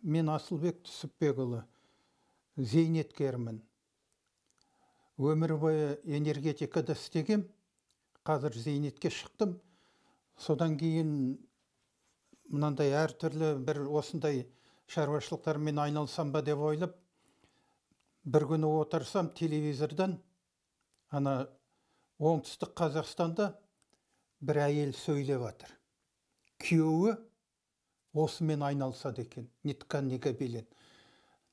Мен Асылбек Түсіпбекұлы, зейнеткермін. Өмір бойы энергетикада істегем, қазір зейнетке шықтым. Содан кейін мынандай әртүрлі бір осындай шаруашылықтармен айналысам ба деп ойлап, бір күні отырсам телевизордан ана Оңтүстік Қазақстанда бір әйел сөйлеп жатыр. Күйеуі осымен айналысады екен, нетканный гобелен.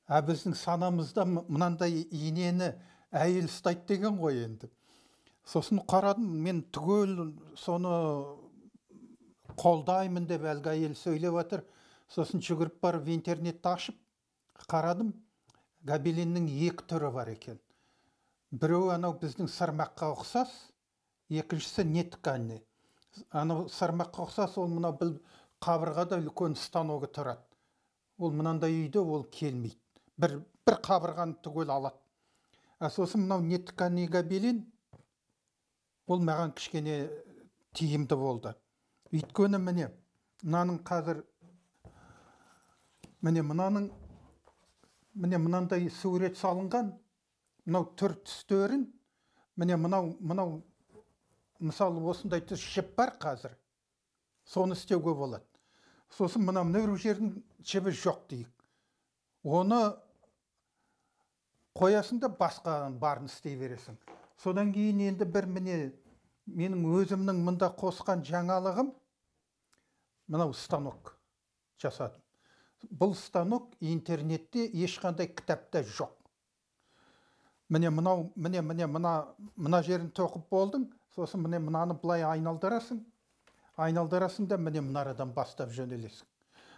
А біздің санамызда мынандай инені әйел ұстайды деген ғой енді. Сосын қарадым, мен түгел соны қолдаймын деп әлгі әйел сөйлеп жатыр. Сосын жүгіріп барып интернетті ашып қарадым, гобеленнің екі түрі бар екен. Біреуі анау біздің сырмаққа ұқсас, екіншісі нетканный. Анау сырмаққа ұқсас, ол мынау бір қабырғада үлкен станогы тұрады. Ол мынандай үйде ол келмейді. Бір қабырғаны түгел алады. А сосын мынау нетканный гобелен, ол маған кішкене тиімді болды. Өйткені міне мынаның қазір міне мынаның міне мынандай сурет салынған, мынау түр түстерін, міне мынау мысалы осындай түс жіп бар қазір, соны істеуге болады. Сосын мына бір жердің жібі жоқ дейік, оны қоясың да басқа барын істей бересің. Содан кейін енді бір міне менің өзімнің мында қосқан жаңалығым, мынау станок жасадым. Бұл станок интернетте ешқандай кітапта жоқ. Міне мынау, міне міне мына жерін тоқып болдың, сосын міне мынаны былай айналдырасың, айналдырасың да міне мынарадан бастап жөнелесің.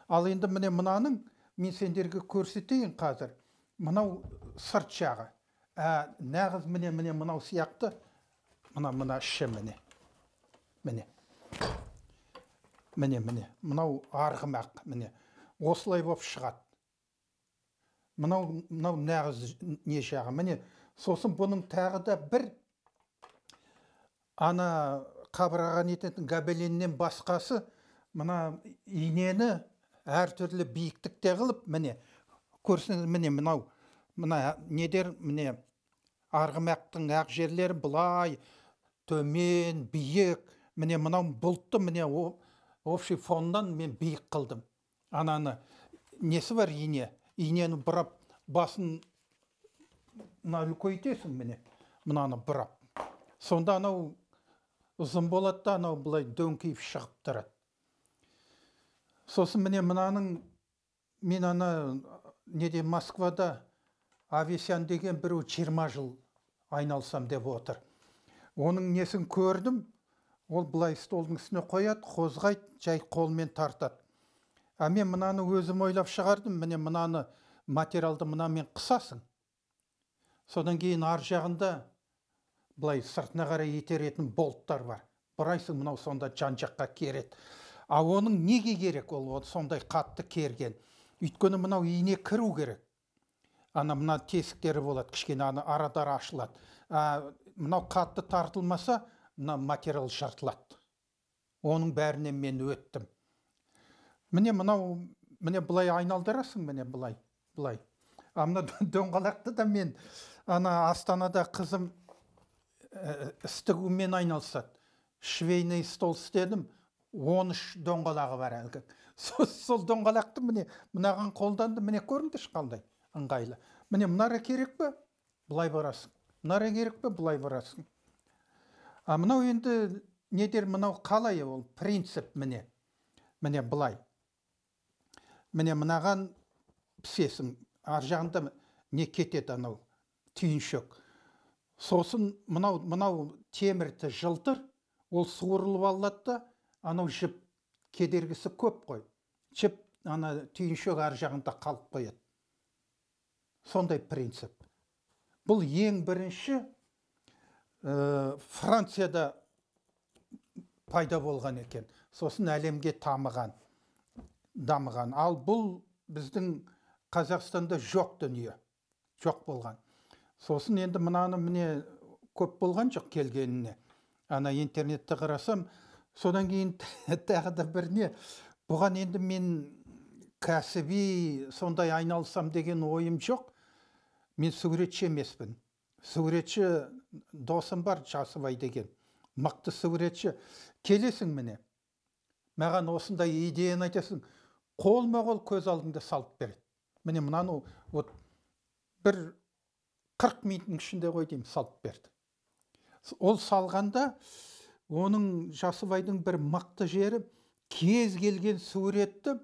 Ал енді міне мынаның мен сендерге көрсетейін қазір. Мынау сырт жағы. Нағыз міне міне мынау сияқты, мына іші міне. Міне. Міне міне. Мынау арғымақ міне. Осылай болып шығады. Мынау нағыз не жағы. Міне сосын бұның тағы да бір ана қабырғаға нететін гобеленнен басқасы, мына инені әртүрлі биіктікте қылып, міне көрсеңіз, міне мынау мына недер, міне арғымақтың ақ жерлері былай төмен биік, міне мынау бұлтты міне общий фоннан мен биік қылдым. Ананы несі бар ине, инені бұрап басын мына үлкейтесің, міне мынаны бұрап. Сонда анау ұзын болады да анау былай дөңкиіп шығып тұрады. Сосын міне мынаның мен ана неде Москвада Авесян деген біреу 20 жыл айналсам деп отыр. Оның несін көрдім, ол былай столдың үстіне қояды, қозғайды, жай қолмен тартады. А мен мынаны өзім ойлап шығардым, міне мынаны материалды мынамен қысасың. Содан кейін ар жағында былай сыртына қарай итеретін болттар бар. Бұрайсың, мынау сонда жан-жаққа кереді. А оның неге керек ол сондай қатты керген? Өйткені мынау ине кіру керек. Ана мына тесіктері болады, кішкене ана арадар ашылады. Мынау қатты тартылмаса, мына материал жыртылады. Оның бәрінен мен өттім. Міне мынау, міне былай айналдырасың, міне былай, былай. А мына дөңгелекті да мен ана Астанада қызым істігумен айналысады. Швейный стол істедім, 13 дөңгелегі бар әлгі. Сол дөңгелекті міне мынаған қолданды, міне көріңдерші қандай ыңғайлы. Міне мынара керек пе? Былай барасың. Мынара керек пе? Былай барасың. А мынау енді недер, мынау қалай ол принцип міне. Міне былай. Міне мынаған пісесің. Ар жағында не кетеді анау түйіншек. Сосын мынау темірді жылтыр, ол суырылып алады да, анау жіп кедергісі көп қой. Жіп ана түйіншек ар жағында қалып қояды. Сондай принцип. Бұл ең бірінші Францияда пайда болған екен. Сосын әлемге дамыған. Ал бұл біздің Қазақстанда жоқ дүние, жоқ болған. Сосын енді мынаны міне көп болған жоқ келгеніне. Ана интернетті қарасам, содан кейін тағы да бір не, бұған енді мен кәсіби сондай айналысам деген ойым жоқ. Мен суретші емеспін. Суретші досым бар, Жасыбай деген. Мықты суретші. Келесің міне. Маған осындай идеяны айтасың. Қолма-қол көз алдыңда салып береді. Міне мынаны вот бір 40 минуттың ішінде ғой деймін салып берді. Ол салғанда оның Жасыбайдың бір мықты жері, кез келген суретті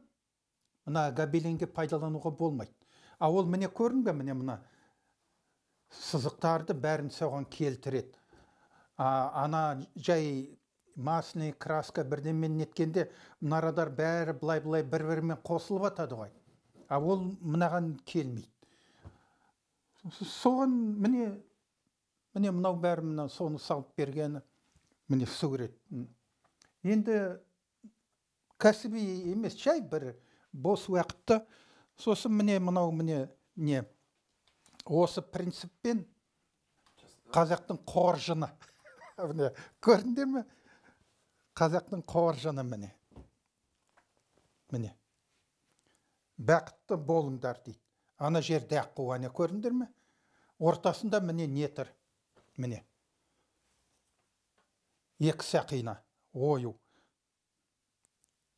мына гобеленге пайдалануға болмайды. А ол міне көрдің бе, міне мына сызықтарды бәрін соған келтіреді. Ана жай масляный краска бірдемен неткенде мынарадар бәрі былай-былай бір-бірімен қосылып атады ғой. А ол мынаған келмейді. Соған міне мынау бәрі мына соны салып бергені міне сурет. Енді кәсіби емес, жай бір бос уақытта. Сосын міне мынау міне не осы принциппен қазақтың қоржыны. Міне көрдіңдер ме? Қазақтың қоржыны міне. Міне. Бақытты болыңдар дейді. Ана жерде аққу, ане көрдіңдер ме? Ортасында міне не тұр? Міне. Екі сақина, ою.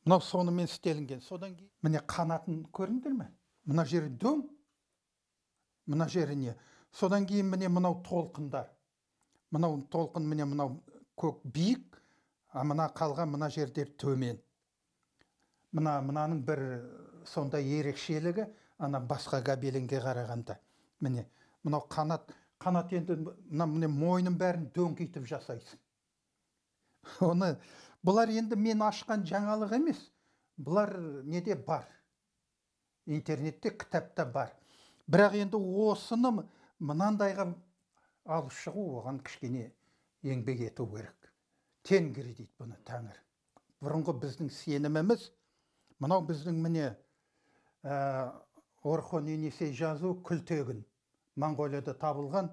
Мынау сонымен істелінген. Содан кейін міне қанатын көрдіңдер ме? Мына жері дөң, мына жері не? Содан кейін міне мынау толқындар. Мынау толқын міне мынау көк биік, а мына қалған мына жердер төмен. Мынаның бір сондай ерекшелігі ана басқа гобеленге қарағанда. Міне мынау қанат, қанат енді мына міне мойнын бәрін дөңкейтіп жасайсың. Оны бұлар енді мен ашқан жаңалық емес. Бұлар неде бар? Интернетте, кітапта бар. Бірақ енді осыны мынандайға алып шығу, оған кішкене еңбек ету керек. Тенгри дейді бұны, тәңір. Бұрынғы біздің сеніміміз, мынау біздің міне Орхон Енисей жазу Күлтегін, Моңғолияда табылған.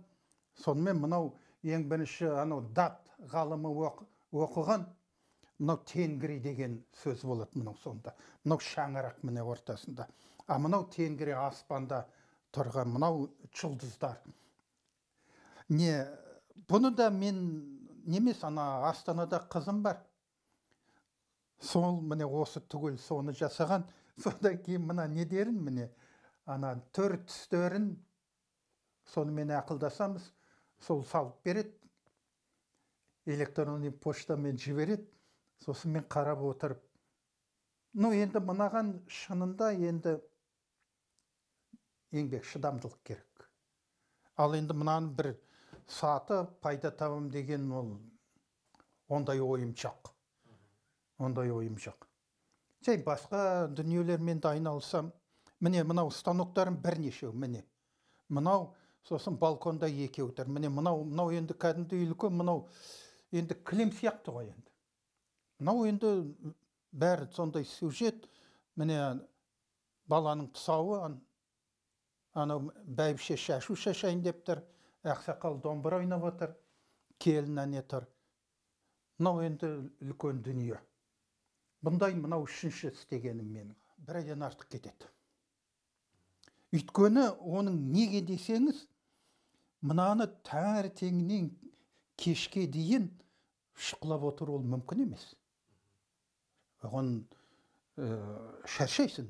Сонымен мынау ең бірінші анау дат ғалымы оқыған, мынау Тенгри деген сөз болады мынау сонда. Мынау шаңырақ міне ортасында. А мынау Тенгри аспанда тұрған, мынау жұлдыздар. Не, бұны да мен немес, ана Астанада қызым бар. Сол міне осы түгел соны жасаған. Содан кейін мына не дерін міне, ана төрт түстерін сонымен ақылдасамыз, сол салып береді. Электронный поштамен жібереді. Сосын мен қарап отырып. Ну енді мынаған шынында енді еңбек, шыдамдылық керек. Ал енді мынаны бір сатып пайда табам деген ол ондай ойым жоқ. Ондай ойым жоқ. Жай басқа дүниелермен де айналысам. Міне мынау станоктарым бірнешеу міне. Мынау сосын балконда екеу тұр. Міне мынау енді кәдімгідей үлкен, мынау енді кілем сияқты ғой енді. Мынау енді бәрі сондай сюжет. Міне баланың тұсауы, анау бәйбіше шашу шашайын деп тұр, ақсақал домбыра ойнап отыр, келін әне тұр. Мынау енді үлкен дүние. Бұндай мынау үшінші істегенім менің. Бір айдан артық кетеді. Өйткені оның неге десеңіз, мынаны таңертеңнен кешке дейін шұқылап отыру ол мүмкін емес. Оған шаршайсың,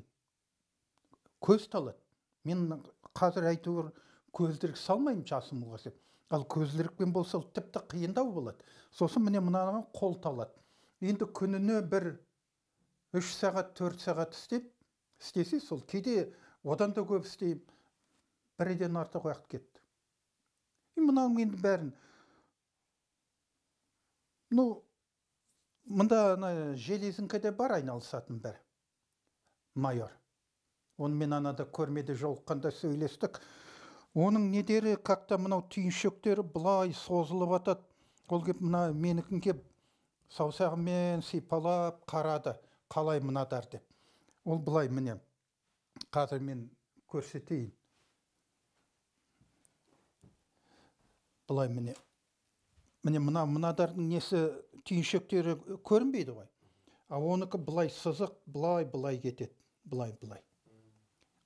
көз талады. Мен қазір әйтеуір көзілдірік салмаймын жасым ұлғайса. Ал көзілдірікпен болса ол тіпті қиындау болады. Сосын міне мынаған қол талады. Енді күніне бір 3 сағат, 4 сағат істесе сол кейде одан да көп істеймін. Бір айдан артық уақыт кетті. Мынаның енді бәрін. Ну, мында ана железинкада бар айналысатын бір майор. Онымен анада көрмеде жолыққанда сөйлестік. Оның недері как-то мынау түйіншектері былай созылып атады. Ол кеп мына менікін кеп саусағымен сипалап қарады, қалай мынадар деп. Ол былай міне, қазір мен көрсетейін. Былай міне. Міне мынадардың несі түйіншектері көрінбейді ғой. А оныкі былай сызық, былай-былай кетеді. Былай-былай.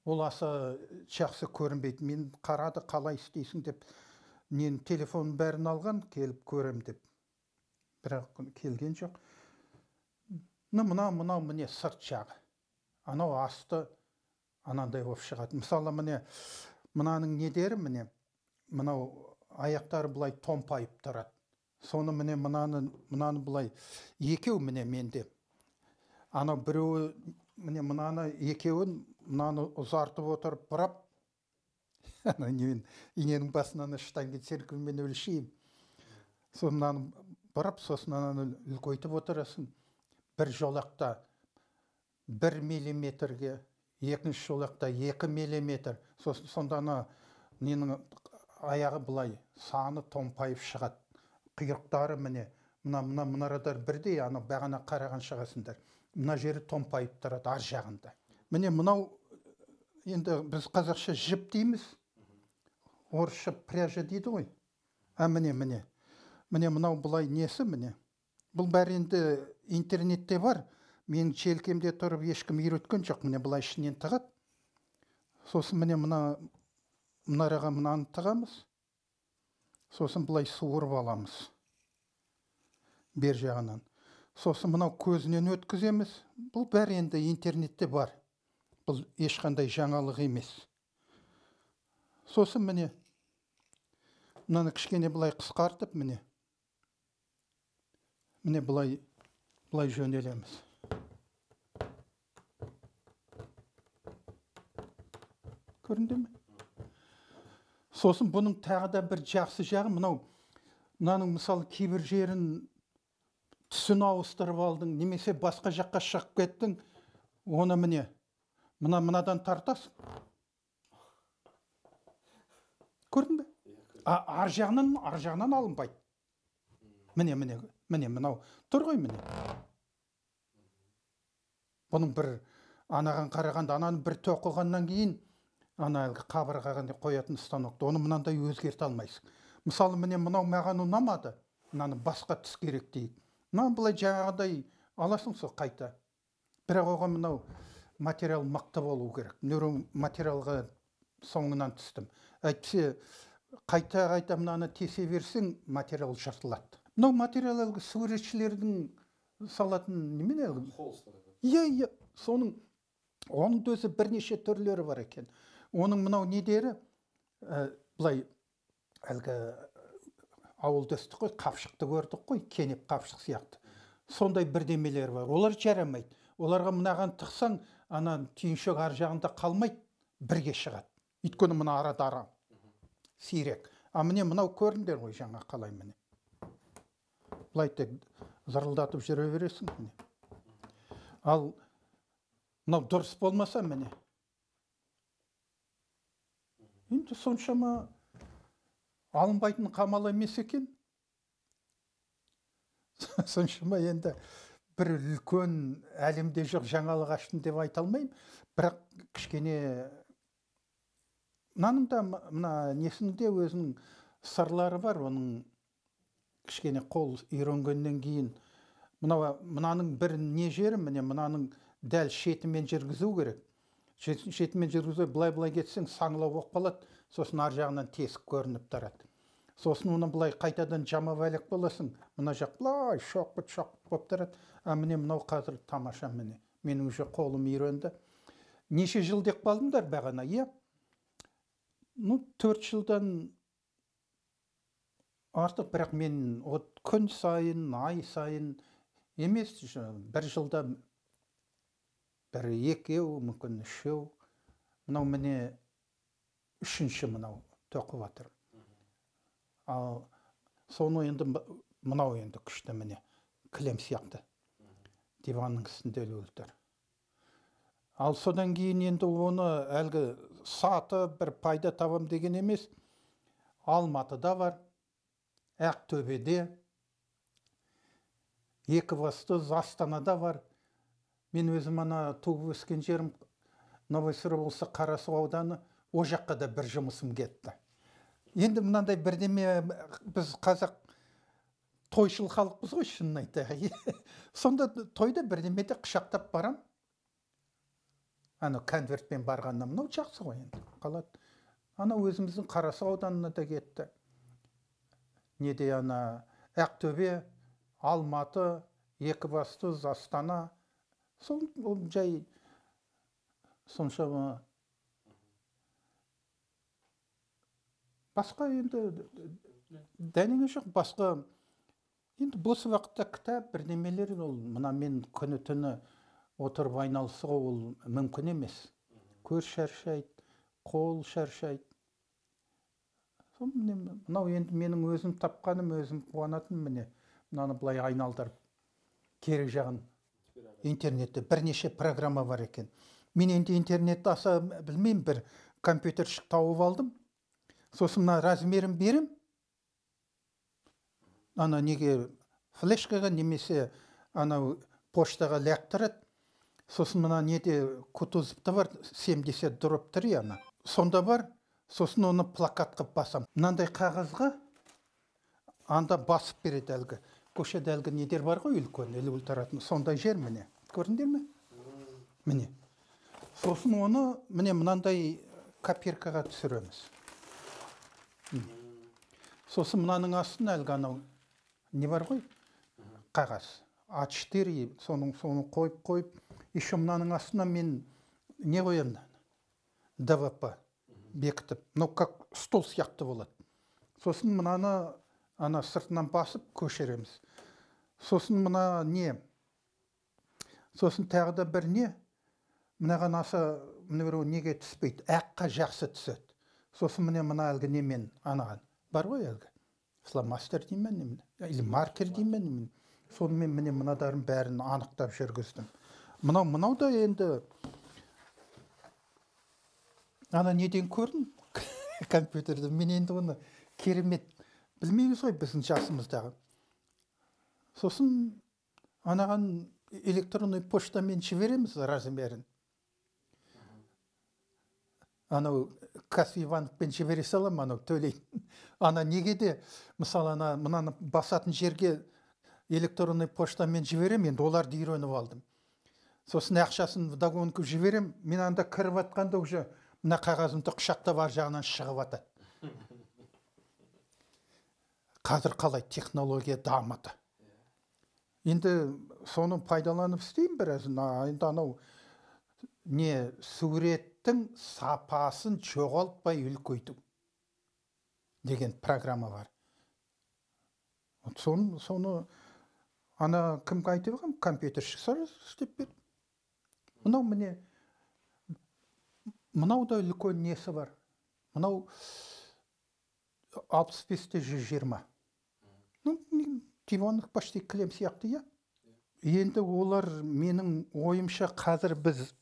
Ол аса жақсы көрінбейді. Мен қарады, қалай істейсің деп, нен телефон бәрін алған, келіп көрем деп. Бірақ келген жоқ. Мынау міне сырт жағы. Анау асты анандай болып шығады. Мысалы, міне мынаның недері міне, мынау аяқтары былай томпайып тұрады. Соны міне мынаны былай екеу міне менде. Анау біреуі міне мынаны екеуін мынаны ұзартып отырып бұрап, ана немен иненің басынан штангенциркульмен өлшеймін. Сол мынаны бұрап, сосын ананы үлкейтіп отырасың. Бір жолақта 1 миллиметрге, екінші жолақта 2 миллиметр. Сосын сонда ана ненің аяғы былай саны томпайып шығады. Құйрықтары міне, мына мұнарадар бірдей, ана бағана қараған шығасыңдар. Мына жері томпайып тұрады ар жағында. Міне мынау енді біз қазақша жіп дейміз, орысша пряжа дейді ғой. А міне, міне. Міне мынау былай несі міне. Бұл бәрі енді интернетте бар. Мен желкемде тұрып ешкім үйреткен жоқ. Міне былай ішінен тығады. Сосын міне мына мұнараға мынаны тығамыз. Сосын былай суырып аламыз. Бер жағынан. Сосын мынау көзінен өткіземіз. Бұл бәрі енді интернетте бар. Бұл ешқандай жаңалық емес. Сосын міне мынаны кішкене былай қысқартып міне. Міне былай жөнелеміз. Көрінді ме? Сосын бұның тағы да бір жақсы жағы мынау, мынаның мысалы кейбір жерін түсін ауыстырып алдың, немесе басқа жаққа шығып кеттің, оны міне, мынадан тартасың. Көрдің бе? Ар жағынан алынбайды. Міне, міне, міне, мынау тұр ғой міне. Бұның бір анаған қарағанда, ананы бір тоқығаннан кейін, ана әлгі қабырғаға қоятын станокты, оны мынандай өзгерте алмайсың. Мысалы, міне мынау маған ұнамады, мынаны басқа түс керек дейік. Мынаны былай жаңағыдай аласың сол қайта. Бірақ оған мынау материал мықты болу керек. Материалға соңынан түстім. Әйтпесе қайта-қайта мынаны тесе берсең, материал жыртылады. Мынау материал әлгі суретшілердің салатын немен әлгі? Холстар. Иә, иә, соның оның өзі бірнеше түрлері бар екен. Оның мынау недері, былай әлгі ауылда өстік қой, қапшықты көрдік қой, кенеп қапшық сияқты. Сондай бірдемелер бар. Олар жарамайды. Оларға мынаған тықсаң, ана түйіншек ар жағында қалмайды, бірге шығады. Өйткені мына арада ара сирек. А міне мынау көріндер ғой жаңа қалай міне. Былай тек зырылдатып жүре бересің міне. Ал мынау дұрыс болмаса міне. Енді соншама алынбайтын қамал емес екен. Соншама енді бір үлкен әлемде жоқ жаңалық аштым деп айта алмаймын. Бірақ кішкене мынаның да мына несінің де өзінің сырлары бар. Оның кішкене қол үйренгеннен кейін мынаның бір не жері міне мынаның дәл шетімен жүргізу керек. Шетімен жүргізу былай-былай кетсең саңылау болып қалады, сосын ар жағынан тесік көрініп тұрады. Сосын оны былай қайтадан жамап әлек боласың, мына жақ былай шоқпыт-шоқпыт болып тұрады. А міне мынау қазір тамаша міне. Менің уже қолым үйренді. Неше жыл деп қалдыңдар бағана, иә? Ну, 4 жылдан артық, бірақ мен от күн сайын, ай сайын емес, бір жылда бір екеу, мүмкін үшеу. Мынау міне үшінші мынау тоқып жатыр. Ал соны енді мынау енді күшті міне кілем сияқты. Диванның үстінде ілулі тұр. Ал содан кейін енді оны әлгі сатып бір пайда табам деген емес. Алматыда бар, Ақтөбеде, Екібастұз, Астанада бар. Мен өзім ана туып өскен жерім Новосібір болса Қарасу ауданы, о жаққа да бір жұмысым кетті. Енді мынандай бірдеме, біз қазақ тойшыл халықпыз ғой, шынын айтайық. Сонда тойда бірдемеде құшақтап барам. Ана конвертпен барғаннан мынау жақсы ғой енді, қалады. Ана өзіміздің Қарасу ауданына да кетті. Неде ана Ақтөбе, Алматы, Екібастұз, Астана. Сол ол жай соншама. Басқа енді дәнеңе жоқ, басқа енді бос уақытта кітап бірдемелер, ол мына мен күні түні отырып айналысуға ол мүмкін емес. Көз шаршайды, қол шаршайды. Сол міне мынау енді менің өзім тапқаным, өзім қуанатыным, міне мынаны былай айналдырып керек жағын. Интернетте бірнеше программа бар екен. Мен енді интернетті аса білмеймін, бір компьютершік тауып алдым. Сосын мына размерін берем. Ана неге флешкаға немесе анау поштаға лақтырады. Сосын мына неде Кутузовта бар, 70/3 ана. Сонда бар, сосын оны плакат қылып басам. Мынандай қағазға анда басып береді әлгі. Көшеде әлгі недер бар ғой, үлкен, ілулі тұратын. Сондай жер міне. Көрдіңдер ме? Міне. Сосын оны міне мынандай копиркаға түсіреміз. Сосын мынаның астына әлгі анау не бар ғой? Қағаз. А4, соны қойып қойып, еще мынаның астына мен не қоямын? ДВП бекітіп. Мынау как стол сияқты болады. Сосын мынаны ана сыртынан басып көшіреміз. Сосын мына не? Сосын тағы да бір не? Мынаған аса мына біреу неге түспейді? Аққа жақсы түседі. Сосын міне мына әлгі немен анаған бар ғой әлгі. Фломастер деймін немен, или маркер деймін немен. Сонымен міне мынадарын бәрін анықтап жүргіздім. Мынау да енді ана неден көрдім? Компьютерді. Мен енді оны керемет білмейміз ғой біздің жасымыздағы. Сосын анаған электронный поштамен жібереміз размерін. Анау Каспий банкпен жібере салам, анау төлейтін. Ана неге де, мысалы, ана мынаны басатын жерге электронный поштамен жіберем, енді оларды үйреніп алдым. Сосын ақшасын вдогонку жіберем, мен анда кіріп атқанда уже мына қағазымды құшақтап ар жағынан шығып атады. Қазір қалай технология дамыды. Енді соны пайдаланып істеймін біраз. Енді анау не суреттің сапасын жоғалтпай үлкейту деген программа бар. Соны ана кімге айтып едім, компьютершік сразу істеп берді. Мынау міне, мынау да үлкен несі бар. Мынау 65-те 120. Ну, диванных почти кілем сияқты, иә. Енді олар менің ойымша қазір біз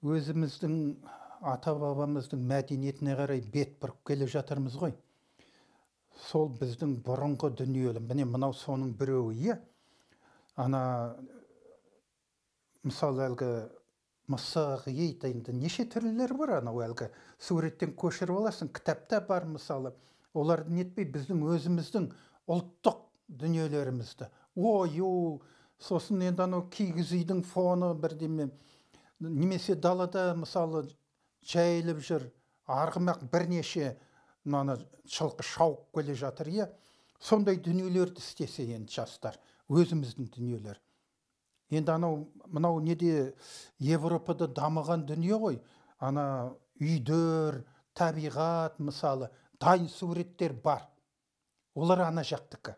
өзіміздің ата-бабамыздың мәдениетіне қарай бет бұрып келе жатырмыз ғой. Сол біздің бұрынғы дүниелі, міне мынау соның біреуі, иә. Ана мысалы әлгі мысық, ит, енді неше түрлілері бар, анау әлгі суреттен көшіріп аласың, кітапта бар мысалы. Оларды нетпей біздің өзіміздің ұлттық дүниелерімізді ою, сосын енді анау киіз үйдің фоны бірдеме, немесе далада мысалы жайылып жүр, арғымақ бірнеше мынаны жылқы шауып келе жатыр, иә. Сондай дүниелерді істесе енді жастар, өзіміздің дүниелер. Енді анау мынау неде Европада дамыған дүние ғой, ана үйлер, табиғат мысалы, дайын суреттер бар. Олар ана жақтікі.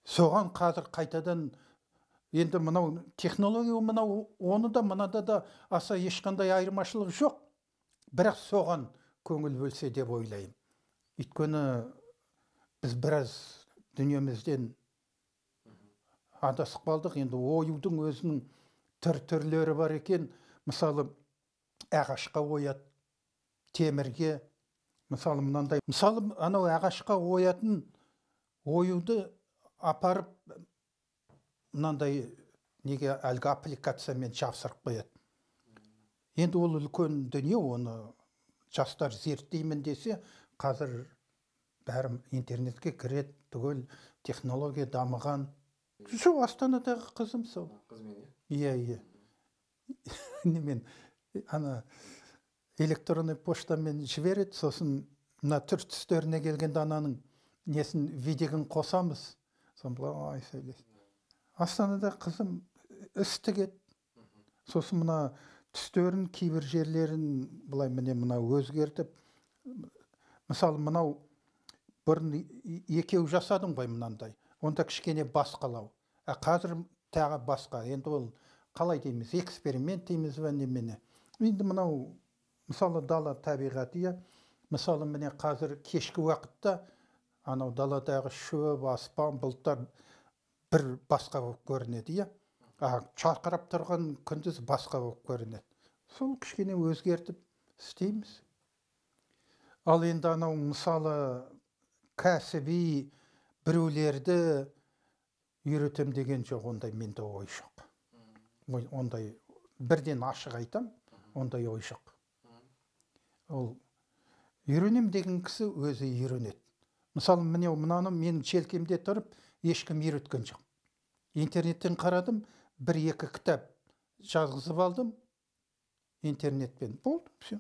Соған қазір қайтадан енді мынау технология, мынау оны да мынада да аса ешқандай айырмашылық жоқ. Бірақ соған көңіл бөлсе деп ойлаймын. Өйткені біз біраз дүниемізден адасып қалдық. Енді оюдың өзінің түр-түрлері бар екен. Мысалы, ағашқа ояды, темірге. Мысалы, мынандай. Мысалы, анау ағашқа оятын оюды апарып мынандай неге әлгі аппликациямен жапсырып қояды. Енді ол үлкен дүние, оны жастар зерттеймін десе, қазір бәрі интернетке кіреді, түгел технология дамыған. Сол Астанадағы қызым сол. Қызымен, иә? Иә, иә. Немен ана электронный поштамен жібереді. Сосын мына түр түстеріне келгенде ананың несін, видигін қосамыз, соны былай сөйлесіп. Астанада қызым іс тігеді. Сосын мына түстерін, кейбір жерлерін былай, міне, мына өзгертіп. Мысалы, мынау бұрын екеу жасадым ғой мынандай, онда кішкене басқалау, а қазір тағы басқа. Енді ол қалай дейміз, эксперимент дейміз ба, немене. Енді мынау, мысалы, дала табиғаты, иә. Мысалы, міне, қазір кешкі уақытта анау даладағы шөп, аспан, бұлттар бір басқа болып көрінеді, иә. А жарқырап тұрған күндіз басқа болып көрінеді. Сол кішкене өзгертіп істейміз. Ал енді анау, мысалы, кәсіби біреулерді үйретем деген жоқ, ондай менде ой жоқ. Ондай бірден ашық айтам, ондай ой жоқ. Ол үйренем деген кісі өзі үйренеді. Мысалы, міне, мынаны менің желкемде тұрып ешкім үйреткен жоқ. Интернеттен қарадым, бір екі кітап жазғызып алдым интернетпен, болды, все.